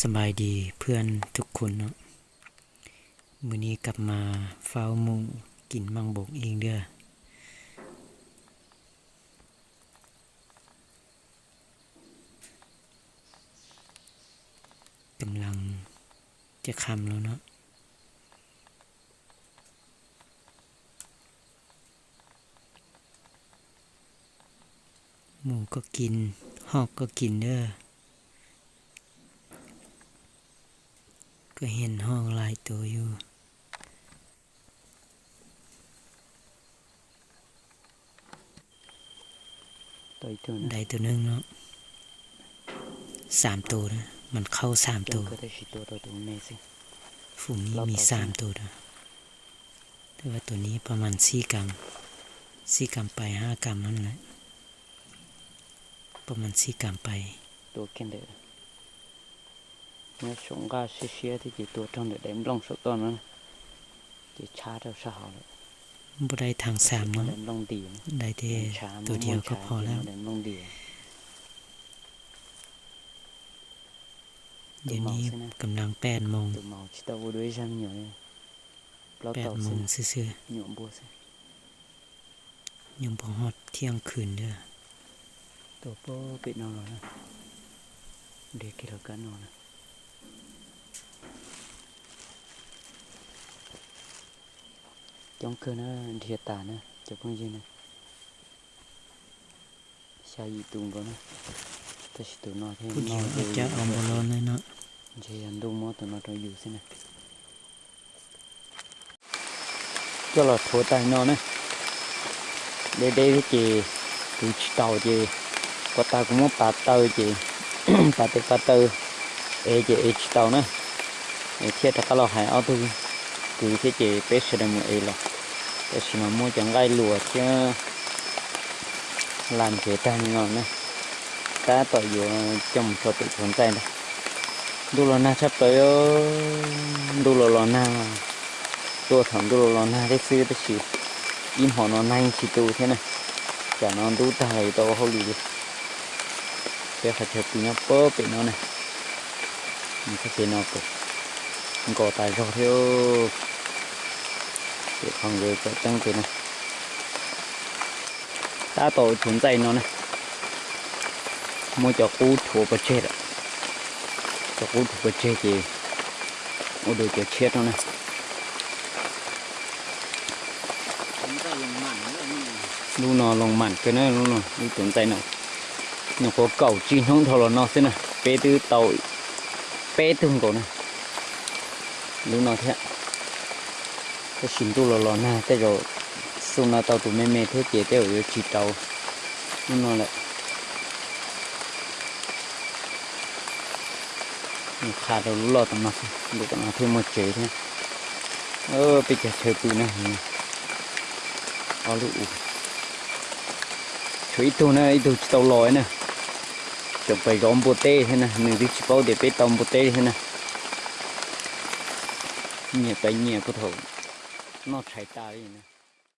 สบายดีเพื่อนทุกคนเนาะ มื้อนี้กลับมาเฝ้าหมูกินหมากบกอีกเด้อ กำลังจะค่ำแล้วเนาะ หมูก็กิน ฮอกก็กินเด้อ ก็เห็นฮอกหลายตัวอยู่ ได้ตัวหนึ่งเนาะ สามตัวนะ มันเข้าสามตัว ฝูงนี้มีสามตัวนะ แต่ว่าตัวนี้ประมาณสี่กรัม สี่กรัมไปห้ากรัมนั่นแหละ ประมาณสี่กรัมไป Nyob saum nqaj siab siab thiab ces tua raug ntawm daim nplooj saum toj no, ces tshab rau sab hauv lawm. บ่ได้ทั้งสามเนาะ ได้แต่ตัวเดียวก็พอแล้ว เดี๋ยวนี้กำลังแปดโมง แปดโมงซื่อๆ ยังบ่ฮอดเที่ยงคืนเด้อ Tua pem no los na, dhia kiag rau kab no na. Coob kawg na, dhia tas na cov phooj ywg na. Xya yim tus nkaus na, tab sis tus no thiaj ntshe yog ntuj muab tus no rau yus xwb na. Coj los rhuav tag no na, deb deb thiab ces kwv tsis tau ces, puag ta kuv muab pav taw ces, pav tes pav taw ev ces ev tsis tau na, es thiaj rov qab los hais ob tug kwv thiab ces peb sawv daws mus ev los. Tam sim no muab cov nqaij luas thiab las nrhiav tag li no na, tab tom yuav coj mus tso pem txhuv ntxaij ntag. Ntuj los nag tshaj plaws, ntuj los los nag, tuaj thaum ntuj los los nag thiab xwb tab sis ib hmo no nag yeej tsis tu thiab na. Tsam no ntub tag los yuav tau ua hauj lwm li. Peb qhov chaw pw nyob puag pem no na, txoj kev no nkos tas zog thiab. Pem qhov nkawd tsom teeb pem no, tab tom txhuv ntxaij no na, muab cov qub rhuav pov tseg lawm. Cov qub rhuav pov tseg ces ua dua cov tshiab rau na. Lub no loos mam kawg na, lub no, lub txhuv ntxaij no, nyuam qhuav kaum tsib hnub dhau los no xwb na, peb twb tau peb tug nkaus na. Lub no thiab, tab sis ntuj los los nag tej zaum xub no tau tus me me thiab ces tej zaum yuav tsis rau lub no lawm. Nws qha rau lub loj tom no, lub tom no thiaj muaj tsev thiab. Peb cov chaw pw na, ob lub u, tshuav ib tug na, ib tug tsis tau los na, tseem pais zov npua teb thiab na, nws twb tsis paub tias peb tau npua teb thiab na. Nyias pais nyias puag thaum noj tshais tas li.